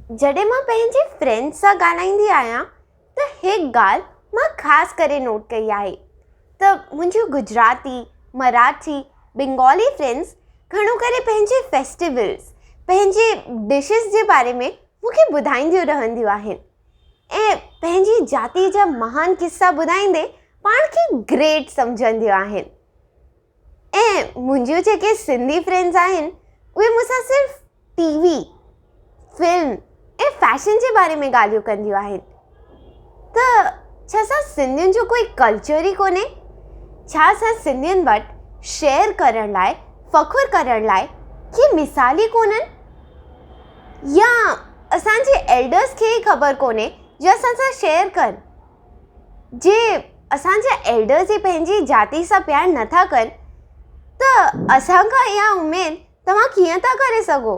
جڏهن مان پنهنجي فرينڊز سان ڳالهائيندي آهيان ته هڪ ڳالهه مان خاص ڪري نوٽ ڪئي آهي ته منهنجون گجراتي، مراٺي، بنگالي فرينڊز گهڻو ڪري پنهنجي فيسٽيولز، پنهنجي ڊشز جي باري ۾ مون کي ٻڌائينديون رهنديون آهن ۽ پنهنجي جاتي جا مهان قصا ٻڌائيندي پاڻ کي گريٽ سمجهنديون آهن. ۽ منهنجيون جيڪي سنڌي فرينڊز آهن اهي مون سان صرف ٽي وي، فلم ۽ فيشن جي باري ۾ ڳالهيون ڪنديون آهن ته ڇا اسان سنڌين جو ڪوئي ڪلچر ئي ڪونهي؟ ڇا اسان سنڌين وٽ شيئر ڪرڻ لاء فخر ڪرڻ لاء ڪي مثال ئي ڪونهن؟ يا اسان جي ايلڊرس کي ئي خبر ڪونهي جو اسان سان شيئر ڪن؟ جي اسان جا ايلڊرز ئي پنهنجي جاتي سان پيار نٿا ڪن ته اسان کان اها اميد توهان ڪيئن ٿا ڪري سگهو؟